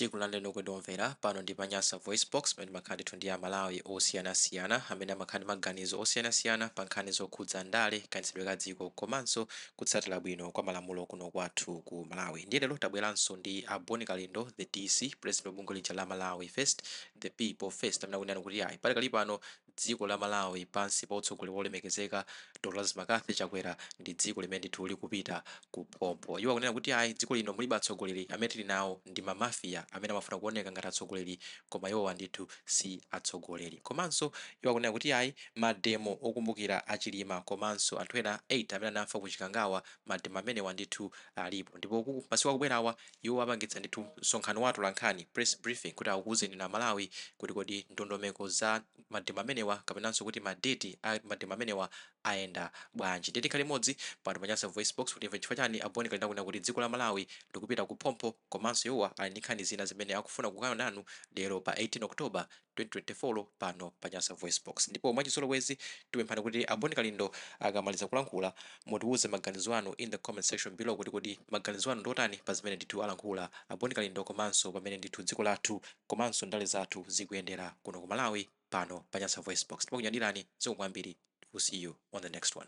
Tikulandireni okondedwa omvera, pano ndi pa Nyasa VoiceBox, pamene timakhala ndithu ndi Amalawi osiyanasiyana amene amakhala ndi maganizo osiyanasiyana pa nkhani zokhudza ndale, kayendetsedwe ka dziko komanso kutsatira bwino kwa malamulo kuno kwathu ku Malawi. Ndiye lero tabweranso ndi a Bon Kalindo, the DC, president wa bungwe lija la Malawi First, the people first, amene akunena kuti ayi, pakali pano dziko la Malawi pansi pa utsogoleri wolemekezeka Dr Lazarus McCarthy Chakwera ndi dziko limene ndithu likupita ku phompho. Iwo akunena kuti ayi, dziko lino mulibe atsogoleri, amene tili nawo ndi ma mafia amene amafuna kuoneka ngati atsogoleri koma iwowa ndithu si atsogoleri. Komanso iwo akunena kuti ayi, ma demo okumbukira a Chilima komanso anthu ena 8 amene anafa ku Chikangawa, ma demo amenewa ndithu alipo ndipo ku masiku akubwerawa iwo apangitsa ndithu msonkhano wa atolankhani, press briefing, kuti akuuzeni inu Amalawi kuti kodi ndondomeko za ma demo amenewa kapenanso kuti ma date a ma demo amenewa ayenda bwanji. Ndiye tikhale limodzi pano pa Nyasa VoiceBox kuti timve chifukwa chani a Bon Kalindo akunena kuti dziko la Malawi likupita ku phompho komanso iwowa ali ndi nkhani zina zimene akufuna kugawana nanu lero pa 18 October 2024 pano pa Nyasa VoiceBox. Ndipo mwachizolowezi tikupemphani kuti a Bon Kalindo akamaliza kulankhula mutiuze maganizo anu in the comment section below kuti kodi maganizo anu ndi otani pa zimene ndithu alankhula a Bon Kalindo komanso pamene ndithu dziko lathu komanso ndale zathu zikuyendera kuno ku Malawi pano pa Nyasa VoiceBox. Timakunyadirani, zikomo kwambiri. We'll see you on the next one.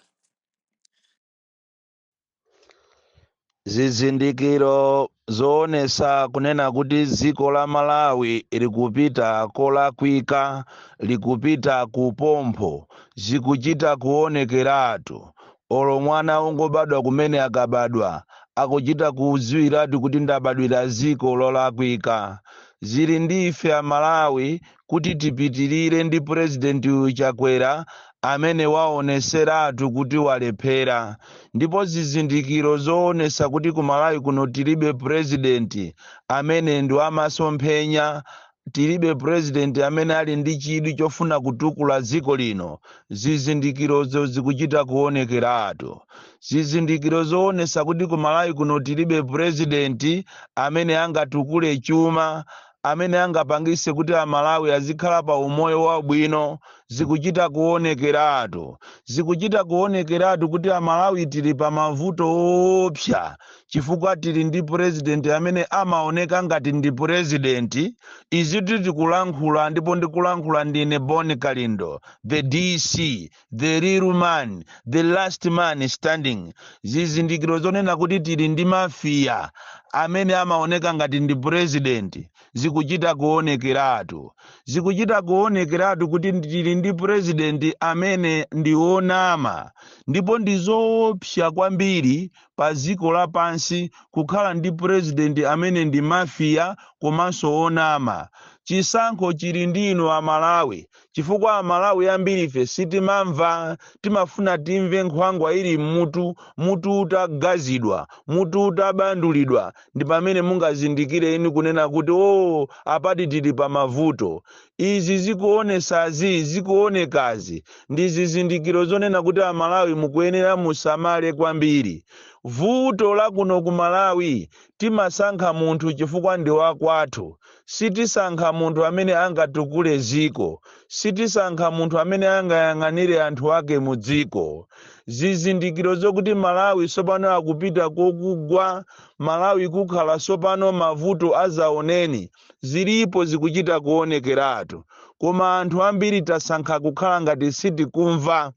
Zizindikiro zoonesa kunena kuti dziko la Malawi likupita kolakwika, likupita ku pompho, zikuchita kuonekeratu. Olo mwana wongobadwa kumene akabadwa, akuchita kudziwiratu kuti ndabadwira dziko lolakwika. Zili ndi ife Amalawi kuti tipitirire ndi President uyu Chakwera amene waoneseratu kuti walephera. Ndipo zizindikiro zoonesa kuti ku Malawi kuno tilibe President amene ndi wamasomphenya, tilibe President amene ali ndi chidwi chofuna kutukula dziko lino, zizindikirozo zikuchita kuonekeratu. Zizindikiro zoonesa kuti ku Malawi kuno tilibe President amene angatukule chuma, amene angapangise kuti Amalawi azikhala pa umoyo wabwino zikuchita kuonekeratu. Zikuchita kuonekeratu kuti Amalawi tili pa mavuto oopsa chifukwa tili ndi president amene amaoneka ngati ndi president. Izitu tikulankhula ndipo ndikulankhula ndine Bon Kalindo, the DC, the real man, the last man standing. Zizindikiro zonena kuti tili ndi mafia amene amaoneka ngati ndi president zikuchita kuonekeratu. Zikuchita kuonekeratu kuti tili ndi president amene ndi wonama, ndipo ndi zoopsa kwambiri pa dziko lapansi kukhala ndi president amene ndi mafia komanso wonama. Chisankho chili ndi inu Amalawi, chifukwa Amalawi ambiri ife sitimamva, timafuna timve nkhwangwa ili mmutu, mutu utagazidwa, mutu utabandulidwa, ndi pamene mungazindikire inu kunena kuti oh, apadi tili pa mavuto. Izi zikuonesazi, zikuonekazi ndi zizindikiro zonena kuti Amalawi mukuyenera musamale kwambiri. Vuto la kuno ku Malawi, timasankha munthu chifukwa ndi wakwathu. Sitisankha munthu amene angatukule dziko. Sitisankha munthu amene angayang'anire anthu ake mu dziko. Zizindikiro zokuti Malawi tsopano akupita kokugwa, Malawi kukhala tsopano mavuto azaoneni, zilipo zikuchita kuonekeratu. Koma anthu ambiri tasankha kukhala ngati sitikumva.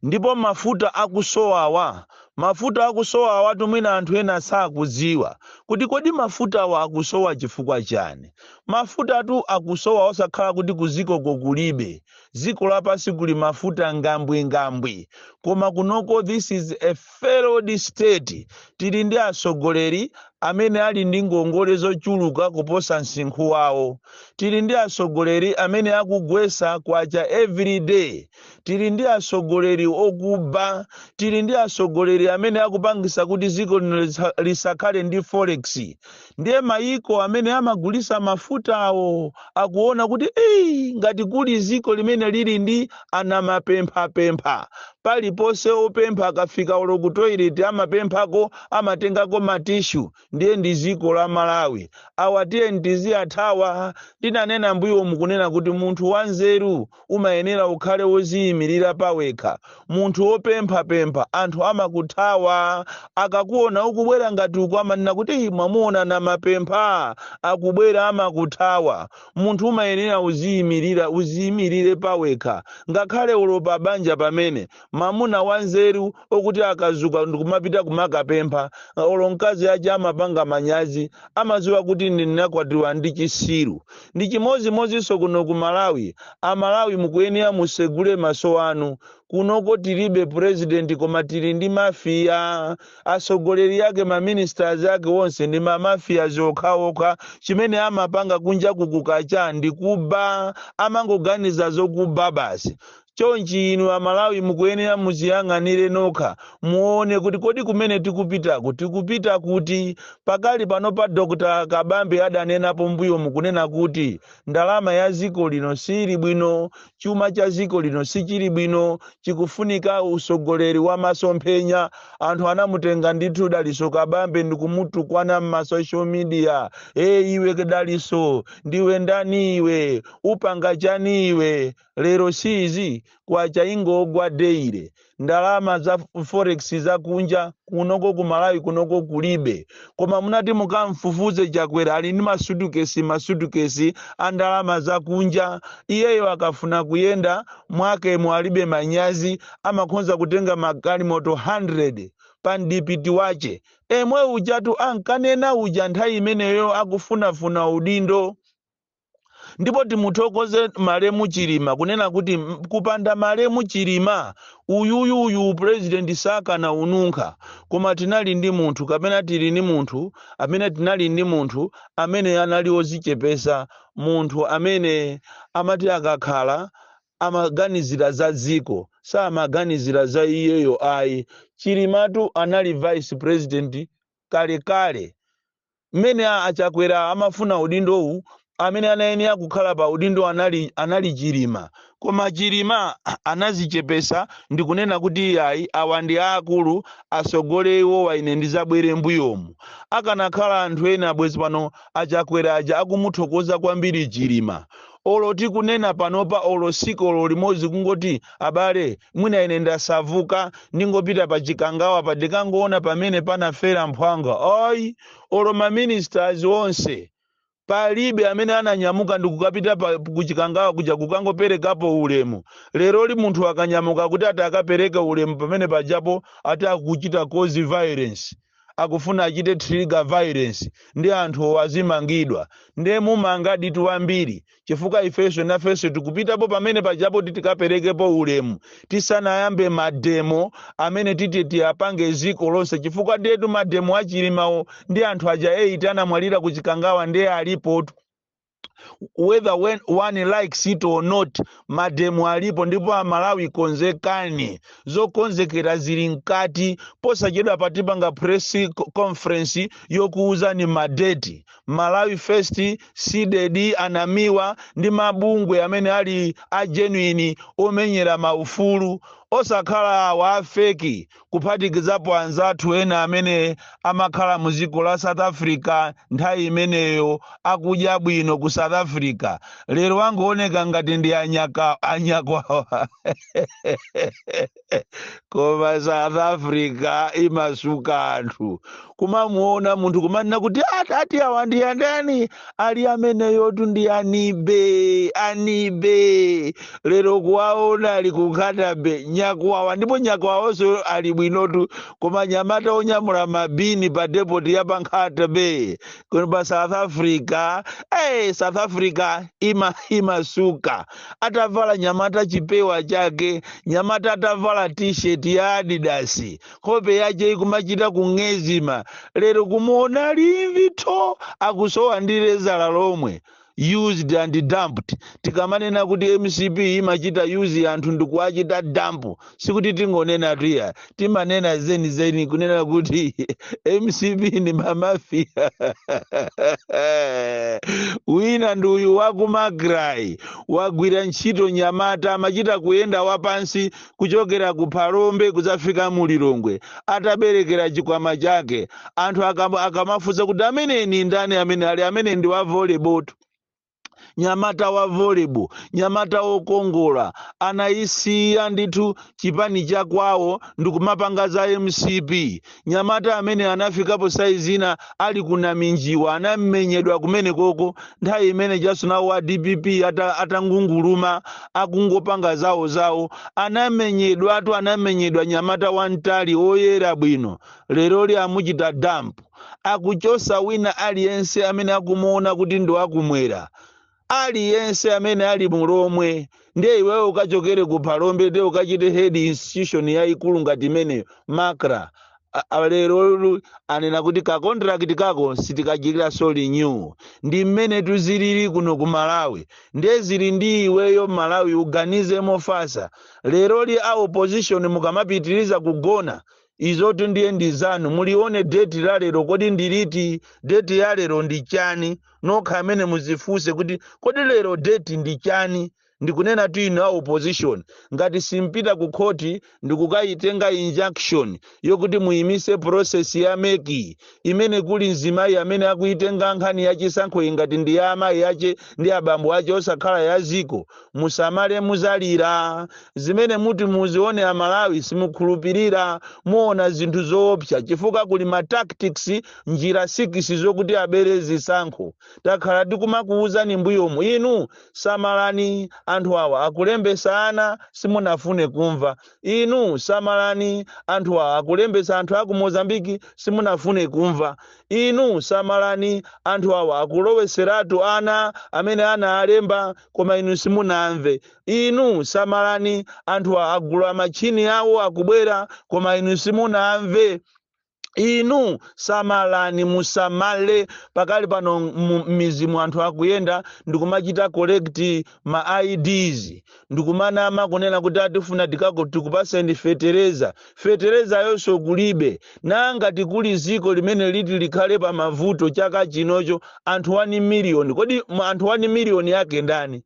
Ndipo mafuta akusowawa, mafuta akusowawatu mwina anthu ena sakudziwa kuti kodi mafutawa akusowa chifukwa chani. Mafutatu akusowa osakhala kuti kuzikoko kulibe. Dziko lapansi kuli mafuta ngambwingambwi. Koma kunoko this is a failed state. Tili ndi atsogoleri amene ali ndi ngongole zochuluka kuposa msinkhu wawo. Tili ndi atsogoleri amene akugwesa kwacha every day. Tili ndi atsogoleri okuba. Tili ndi atsogoleri amene akupangisa kuti dziko lino lisakhale ndi forex. Ndiye mayiko amene amagulisa mafutawo akuona kuti ei, ngati kuli dziko limene lili ndi anamapemphapempha paliponse, opempha akafika olo ku toilet amapemphako, amatengako matishu, ndiye ndi dziko la Malawi. Awa tiye tiziyathawa. Ndinanena mbuyomu kunena kuti munthu wanzeru umayenera ukhale woziyimirira pawekha. Munthu wopemphapempha anthu amakuthawa akakuona ukubwera ngati uku, amanena kuti, "Ih, mwamuona." Ukamapempha akubwera, amakuthawa. Munthu umayenera uziyimirira, uziyimirire pawekha, ngakhale ulo pa banja. Pamene mamuna wanzeru okuti akazuka ndikumapita kumakapempha, olo mkazi aja amapanga manyazi, amaziwa kuti ndinakwatiwa ndi chisiru. Ndi chimozimozinso kuno ku Malawi. Amalawi, mukuyenera musegule maso anu. Kunoko tilibe president, koma tili ndi mafia. Atsogoleri ake, maministers ake onse ndi mamafias okhaokha. Chimene amapanga kunja kukukacha ndi kuba, amangoganiza zokuba basi. Chonchi inu Amalawi mukuyenera muziyang'anire nokha, muone kuti kodi kumene tikupitako tikupita kuti? Pakali pano pa Dr Kabambe adanenapo mbuyo mukunena kuti ndalama ya ziko lino sili bwino, chuma cha ziko lino sichili bwino, chikufunika usogoleri wa masomphenya. Anthu anamutenga ndithu Daliso Kabambe ndikumutukwana m'ma social media: "E iwe Daliso, ndiwe ndani iwe? Upanga chani iwe?" Lero sizi kwacha ingogwa daily, ndalama za forex zakunja kunoko ku Malawi kunoko kulibe. Koma munati mukamfufuze Chakwera, ali ndi masutukesi, masutukesi a ndalama zakunja. Iyeyo akafuna kuyenda mwakemo alibe manyazi, amakhonza kutenga magalimoto 100 pa mdipiti wache. Emwe ujatu ankanena uja nthawi imeneyo akufunafuna udindo. Ndipo timuthokoze malemu Chilima kunena kuti kupanda malemu Chilima, uyuyuyu president sakana ununkha. Koma tinali ndi munthu, kapena tili ndi munthu amene, tinali ndi munthu amene anali ozichepesa, munthu amene amati akakhala amaganizira za dziko, samaganizira za iyeyo ayi. Chilimatu anali vice president kalekale. Mmene aChakwera amafuna udindowu, amene anayenera kukhala pa udindo anali Chilima. Koma Chilima anazichepesa ndikunena kuti ayi, awa ndi aakulu, asogole iwowa, ine ndizabwere mbuyomu. Akanakhala anthu ena, bwezi pano aChakwera aja akumuthokoza kwambiri Chilima. Olo tikunena panopa, olo sikolo limodzi kungoti abale, mwina ine ndasavuka, ndingopita pa Chikangawa pa, ndikangoona pamene panafera mphwanga, ayi. Olo maministers onse palibe amene ananyamuka ndikukapita kuChikangawa kuja kukangoperekapo ulemu. Leroli munthu akanyamuka kuti ati akapereke ulemu pamene pajapo, ati akuchita cause violence, akufuna achite trigger violence, ndi anthu azimangidwa. Ndiye mumanga ditu wambiri, chifukwa ifenso nafenso tikupitapo pamene pajapo kuti tikaperekepo ulemu tisanayambe mademo amene titi tiyapange ziko lonse, chifukwa ndetu mademo aChilimawo ndi anthu aja 8 anamwalira kuChikangawa ndiye alipotu. Whether when one likes it or not, mademo alipo. Ndipo Amalawi, konzekani, zokonzekera zili mkati. Posachedwa patipanga press conference yokuuzani madeti. Malawi First, CDEDI, anamiwa ndi mabungwe amene ali a genuine omenyera maufulu, osakhala awa a fake, kuphatikizapo anzathu ena amene amakhala mu dziko la South Africa nthawi imeneyo, akudya bwino ku South Africa, lero angooneka ngati ndi anyaka anyakwawa. Koma South Africa imasuka anthu, kumamuona munthu kumanena kuti ati awa ndi andani ali ameneyotu ndi anibe anibe. Lero kuwaona ali kukhatabe nyakwawa, ndipo nyakwawonso ali bwinotu, koma nyamata onyamula mabini pa depot ya pankhatabe kuno pa South Africa. Hey, South Africa imasuka. Atavala nyamata chipewa chake, nyamata atavala T-shirt ya Adidas, nkhope yache ikumachita kung'ezima, lero kumuona limvitho, akusowa ndi lezala lomwe, used and dumped. Tikamanena kuti MCP imachita use anthu ndikuachita dump, sikuti tingonena tuya, timanena zenizeni kunena kuti MCP ndi mamafia. Wina ndi uyu wakuMACRA, wagwira ntchito nyamata, amachita kuyenda wapansi kuchokera ku Phalombe kudzafika mu Lilongwe ataberekera chikwama chake. Anthu akamafunsa kuti amene ni ndani amene ali amene ndi wa volleyball, Nyamata wa volleyball, nyamata wokongola, anayisiya ndithu chipani chakwawo ndikumapanga za MCP. Nyamata amene anafikapo saizi ina ali kunaminjiwa, anamenyedwa kumene koko nthawi imene jasunawo wa DPP atangunguluma akungopanga zawo zawo, anamenyedwatu, anamenyedwa. Nyamata wamtali, oyera bwino, leroli amuchita dump. Akuchosa wina aliyense amene akumuona kuti ndi wakumwera, aliyense amene ali mulomwe. Ndiye iwewe ukachokere ku Phalombe, ndiye ukachite head institution yayikulu ngati imeneyo, MACRA. Lero anena kuti ka contract kako sitikachitira renew. Ndi mmene tuzilili kuno ku Malawi. Ndiye zili ndi iweyo Malawi, uganize mofasa. Leroli a opposition mukamapitiriza kugona, izotu ndiye ndi zanu. Mulione date la lero, kodi ndiliti? Date ya lero ndi chani? Nokha amene muzifunse kuti kodi lero date ndi chani? Ndikunena tu inu a opposition, ngati simpita ku khoti ndikukayitenga injunction yokuti muyimise process ya MEC imene kuli mzimayi amene akuitenga nkhani ya chisankho ingati ndi ya amayi ache ndi abambo ache, osakhala ya ziko, musamale, muzalira. Zimene muti muzione Amalawi simukhulupirira. Muona zinthu zoopsa chifukwa kuli ma tactics, njira 6 zokuti abere zisankho. Takhala tikumakuwuzani mbuyomu, inu samalani, anthu awa akulembesa ana, simunafune kumva. Inu samalani, anthu awa akulembesa anthu aku Mozambiki, simunafune kumva. Inu samalani, anthu awa akuloweseratu ana amene ana alemba, koma inu simunamve. Inu samalani, anthu awa agula machini awo akubwera, koma inu simunamve. Inu samalani, musamale. Pakali pano m'mizimu anthu akuyenda ndikumachita collect ma IDs, ndikumanama kunena kuti atifuna tikako tikupaseni fetereza. Fetereza yonso kulibe. Nanga tikuli ziko limene liti likhale pa mavuto chaka chinocho anthu 1 million. Kodi anthu 1 million yake ndani?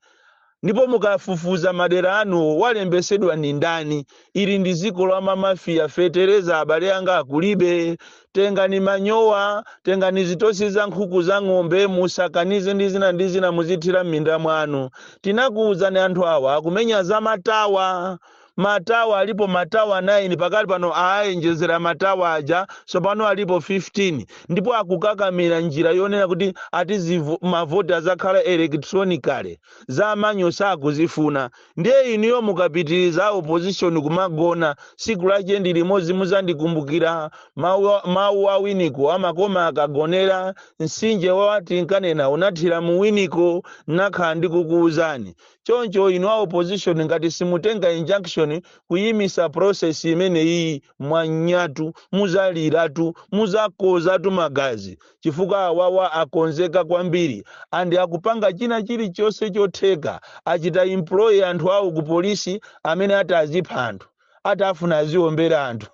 Ndipo mukafufuza madera anuwo, walembesedwa ni ndani? Ili ndi ziko la ma mafia. Fetereza, abale anga, akulibe. Tengani manyowa, tengani zitosi za nkhuku, za ng'ombe, musakanize ndi zina ndi zina, muzithira m'minda mwanu. Tinakuwuzani, anthu awa akumenya za ma tower. Ma tower alipo ma tower 9 pakali pano, ayenjezera ma tower aja, tsopano alipo 15. Ndipo akukakamira njira yonena kuti ati mavoti azakhala electronically, za manual sakuzifuna. Ndiye inuyo mukapitiriza opposition kumagona, siku lache ndi limodzi muzandikumbukira. Mawu a Winiko amakoma akagonera msinje wati nkanena unathira mu Winiko. Nakhala ndikukuwuzani choncho, inu a opposition, ngati simutenga injunction kuyimisa process imeneyi, mwanyatu muzaliratu, muzakozatu magazi, chifukwa awawa akonzeka kwambiri and akupanga china chilichonse chotheka. Achita employ anthu awo ku polisi amene ati azipha anthu, ati afuna aziombera anthu.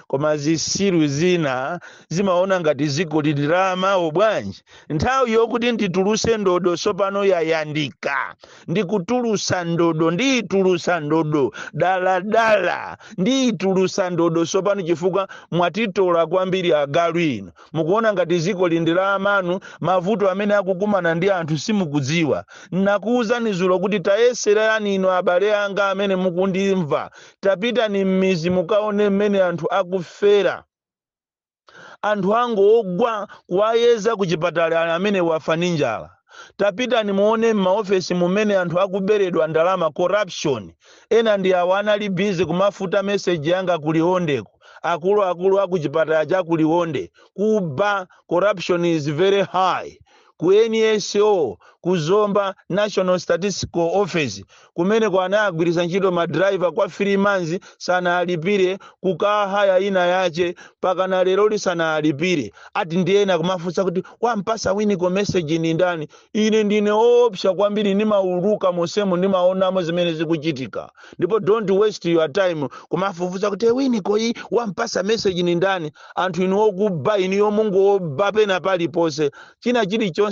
Koma zisiru zina zimaona ngati ziko lili la amawo bwanji? Nthawi yokuti ndituluse ndodo sopano yayandika. Ndikutulusa ndodo, ndiyitulusa ndodo daladala, ndiyitulusa ndodo sopano, chifukwa mwatitola kwambiri agalu inu. Mukuona ngati ziko lindi la amanu? Mavuto amene akukumana ndi anthu simukudziwa. Nakuwuzani zulo kuti tayeserani inu abale anga amene mukundimva, tapitani m'mizi mukaone mmene anthu akufera. Anthu angogwa, kuwayeza ku chipatala, amene wafa ndi njala. Tapitani muone m'maofesi mumene anthu akuberedwa ndalama, corruption. Ena ndi awo anali busy kumafuta message yanga kuliwondeko, akuluakulu akuchipatala cha kuliwonde, kuba. Corruption is very high ku NSO, kuzomba National Statistical Office, kumene anagwiritsa ntchito ma driver kwa 3 months sanalipire, kukahaya ina yache pakana lero lisanalipire. Ati ndiyena kumafunsa kuti wampasa Winiko message ni ndani? Ine ndine oopsa kwambiri, ndimauluka mosemo, ndimaonamo zimene zikuchitika. Ndipo don't waste your time kumafufuza kuti Winiko iyi wampasa message ni ndani. Anthu inu okuba, inu yomungoba pena paliponse, china chilichonse,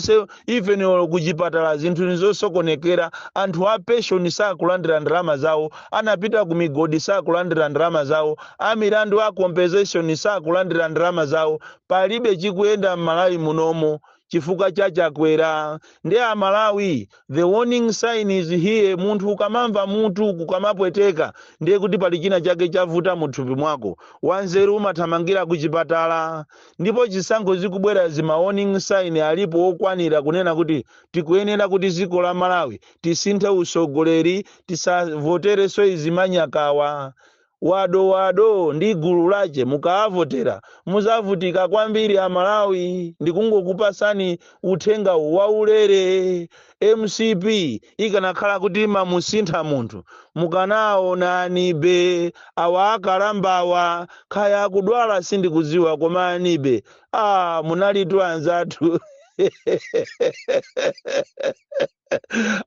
even olo kuchipatala zinthu nizosokonekera. Anthu a pension sakulandira ndalama zawo, anapita ku migodi sakulandira ndalama zawo, amilandu a compensation sakulandira ndalama zawo. Palibe chikuyenda m'Malawi munomo. Chifukwa cha Chakwera ndi Amalawi, the warning sign is here. Munthu ukamamva mutu kukamapweteka, ndiye kuti pali china chake chavuta muthupi mwako. Wanzeru umathamangira ku chipatala. Ndipo chisankho zikubwera, zima warning sign alipo okwanira kunena kuti tikuyenera kuti dziko la Malawi tisinthe usogoleri, tisavoterenso izi manyakawa. Wado wado ndi gulu lache, mukaavotera muzavutika kwambiri. Amalawi, ndikungokupasani uthenga waulere. MCP ikanakhala kuti imamusintha munthu, mukanaonani be awa akalambawa, khaya akudwala sindikudziwa, koma anibe munalitu anzathu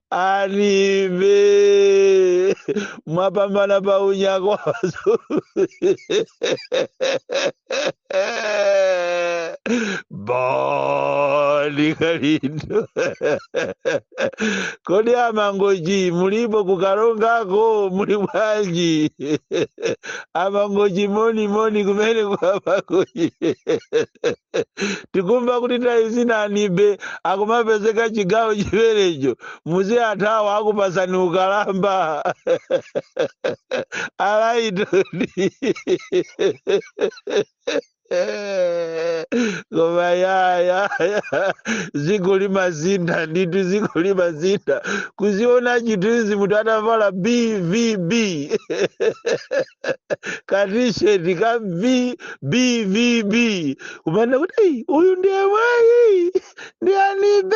alibe mwapambana pa unyako. Bon Kalindo, kodi amangochi mulipo kukalongako? Muli bwanji amangochi? Moni moni kumene kwa amangochi. Tikumva kuti taizinanibe akumapezeka chigawo chimenecho, muzi anthu awo akupasani ukalamba alaitoni. Koma ya, ziko limasintha ndithu, ziko limasintha. Kuziona chithunzi munthu atavala BVB, katisheti ka BVB, kumene kuti, "Ei, uyu ndiye mwayi ndi anibe."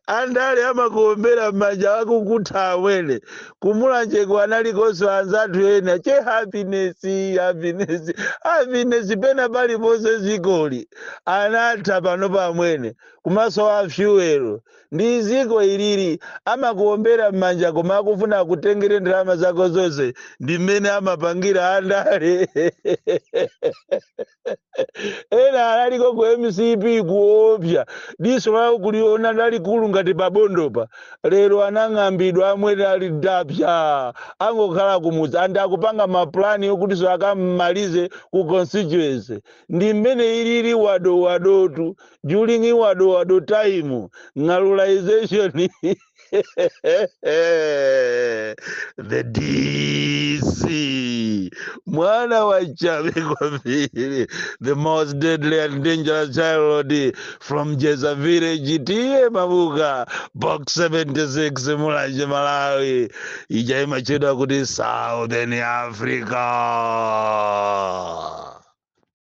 Andale amakuombera m'manja akukutha amwene. Kumulanjeko analikonso anzathu ena che Happiness, Happiness, Happiness, pena paliponse zikoli anatha pano pamwene kumaso a fuel ndi ziko ilili. Amakuombera m'manja koma akufuna akutengere ndalama zako zonse. Ndi mmene amapangira andale. Ena analiko ku MCP kuopsa, diso lawo kuliona lalikulu ngati pabondopa. Lero anang'ambidwa amwene, ali dapsa, angokhala kumudzi andi akupanga maplani okuti so akammalize ku constituency. Ndi mmene ilili wado wadotu during wado wado time ng'alulization. The DC, mwana wa chabe kwambiri, the most deadly and dangerous child from Jeza village, T/A Mabuka, Box 76, Mulanje, Malawi. Ija imachedwa kuti Southern Africa.